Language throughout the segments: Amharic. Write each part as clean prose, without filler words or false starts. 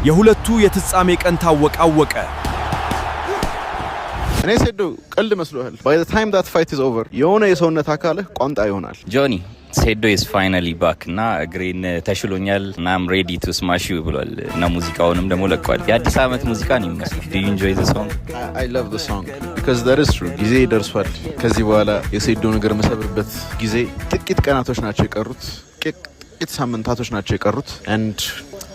የሁለቱ የፍጻሜ ቀን ታወቀ አወቀ። እኔ ሴዶ ቀልድ መስሎሃል? By the time that fight is over የሆነ የሰውነት አካልህ ቋንጣ ይሆናል። ጆኒ፣ ሴዶ is finally back እና እግሬን ተሽሎኛል እና I'm ready to smash you ብሏል እና ሙዚቃውንም ደግሞ ለቋል። የአዲስ ዓመት ሙዚቃ ነው የሚመስለው። Do you enjoy the song? I love the song because that is true። ጊዜ ደርሷል። ከዚህ በኋላ የሴዶ እግር የምሰብርበት ጊዜ ጥቂት ቀናቶች ናቸው የቀሩት፣ ጥቂት ሳምንታቶች ናቸው የቀሩት and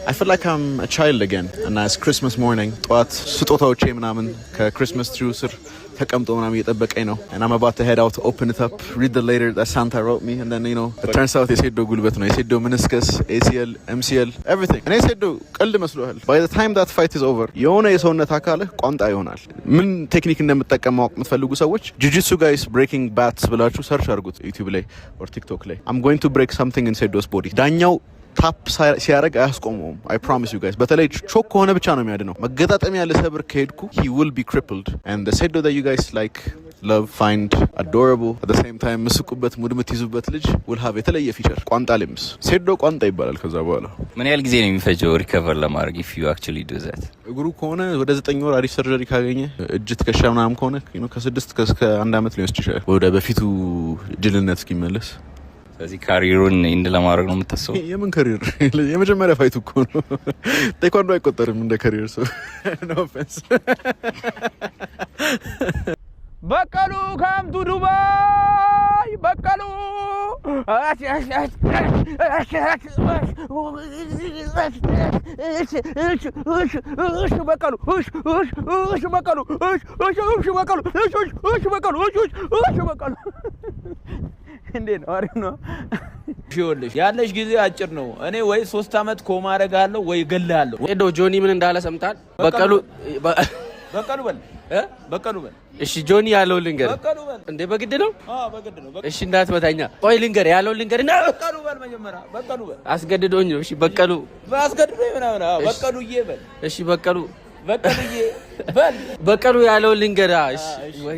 I feel like I'm a child again እና it's Christmas morning። ጠዋት ስጦታዎቼ ምናምን ከ Christmas tree ው ስር ተቀምጦ ምናምን እየጠበቀኝ ነው and I'm about to head out to open it up, read the letter that Santa wrote me and then it turns out የሴዶ ጉልበት ነው፣ የሴዶ meniscus፣ ACL፣ MCL፣ everything። እኔ ሴዶ ቀልድ መስሎሃል? By the time that fight is over የሆነ የሰውነት አካልህ ቋንጣ ይሆናል። ምን technique እንደምጠቀም ማወቅ የምትፈልጉ ሰዎች "jiu-jitsu guys breaking bats" ብላችሁ search አድርጉት YouTube ላይ or TikTok ላይ። I'm going to break something in Sedo's body። ዳኛው tap ሲያደርግ አያስቆመውም። I promise you guys። በተለይ choke ከሆነ ብቻ ነው የሚያድነው። መገጣጠሚያ ልሰብር ከሄድኩ he will be crippled and the ሴዶ that you guys like, love, find adorable, at the same time ምስቁበት ሙድ የምትይዙበት ልጅ will have የተለየ feature፣ ቋንጣ limbs። ሴዶ ቋንጣ ይባላል ከዛ በኋላ። ምን ያህል ጊዜ ነው የሚፈጀው recover ለማድረግ if you actually do that? እግሩ ከሆነ ወደ 9 ወር አሪፍ surgery ካገኘ፣ እጅ ትከሻ ምናምን ከሆነ ከ6 እስከ አንድ አመት ሊወስድ ይችላል ወደ በፊቱ ጅልነት እስኪመለስ። ስለዚህ career ኡን end ለማድረግ ነው የምታስበው? የምን career? የመጀመሪያ fight ኡ እኮ ነው። ቴኳንዶ አይቆጠርም እንደ career፣ so no offense። በቀሉ come to ዱባይ፣ በቀሉ፣ በቀሉ፣ በቀሉ፣ በቀሉ፣ በቀሉ፣ በቀሉ። እንዴት ነው? አሪፍ ነው። ይኸውልሽ፣ ያለሽ ጊዜ አጭር ነው። እኔ ወይ 3 ዓመት ኮማ አደርግሃለሁ ወይ እገልሃለሁ። ሄዶ ጆኒ ምን እንዳለ ሰምታል? በቀሉ በቀሉ በል፣ በቀሉ በል። እሺ፣ ጆኒ ያለውን ልንገር። በቀሉ በል። እንዴ፣ በግድ ነው? አዎ፣ በግድ ነው። እሺ፣ እንዳትመታኛ። ቆይ ልንገር፣ ያለውን ልንገር እና በቀሉ በል፣ መጀመሪያ በቀሉ በል። አስገድዶኝ ነው። እሺ በቀሉ። አስገድዶኝ ምናምን። አዎ፣ በቀሉዬ በል። እሺ በቀሉ። በቀሉዬ በል። በቀሉ ያለውን ልንገር። እሺ፣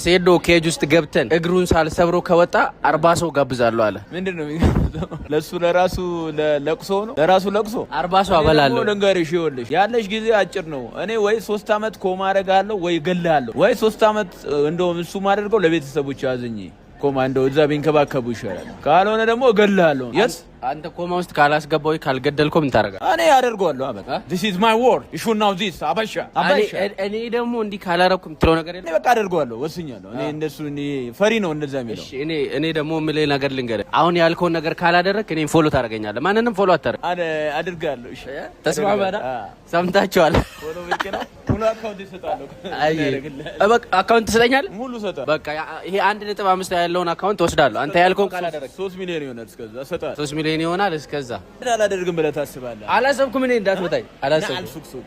ሴዶ cage ውስጥ ገብተን እግሩን ሳልሰብሮ ከወጣ 40 ሰው ጋብዛለሁ አለ። ምንድን ነው የሚጋብዘው? ለእሱ ለራሱ ለቅሶ ነው፣ ለራሱ ለቅሶ። 40 ሰው አበላለሁ። እኔ ደግሞ ልንገርሽ፣ ይኸውልሽ፣ ያለሽ ጊዜ አጭር ነው። እኔ ወይ 3 ዓመት ኮማ አደርግሃለሁ ወይ እገልሃለሁ። ወይ 3 ዓመት እንደውም እሱ ማደርገው ለቤተሰቦች አዝኜ ኮማ እንደው እዛ ቢንከባከቡ ይሻላል። ካልሆነ ደግሞ እገልሃለሁ። Yes. አንተ ኮማ ውስጥ ካላስገባው ወይ ካልገደልከው ምን ታደርጋለህ? እኔ አደርገዋለሁ። አበቃ። This is my word. You should know this። አበሻ አበሻ። እኔ ደግሞ እንዲህ ካላረኩ የምትለው ነገር እኔ የለም። በቃ አደርገዋለሁ፣ ወስኛለሁ። እኔ እንደሱ እኔ ፈሪ ነው እንደዛ የሚለው። እሺ፣ እኔ ደግሞ የምልህ ነገር ልንገርህ። አሁን ያልከውን ነገር ካላደረግክ እኔን follow ታደርገኛለህ። ማንንም follow አታደርግ። አድርጋለሁ። እሺ። ተስማማና ሰምታችኋል። Follow ብቅ ነው። ሙሉ account እሰጣለሁ። አይ በቃ account ትሰጠኛለህ? ሙሉ እሰጣለሁ። በቃ ይሄ 1.5 ያለውን account ወስዳለሁ። አንተ ያልከውን ካላደረግክ 3 ሚሊዮን ይሆናል። እስከዛ እሰጣለሁ። 3 ሚሊዮን ይሆናል እስከዛ። አላደርግም ብለህ ታስባለህ? አላሰብኩም። እኔ እንዳትመታኝ አላሰብኩም። አልሱቅሱቅ።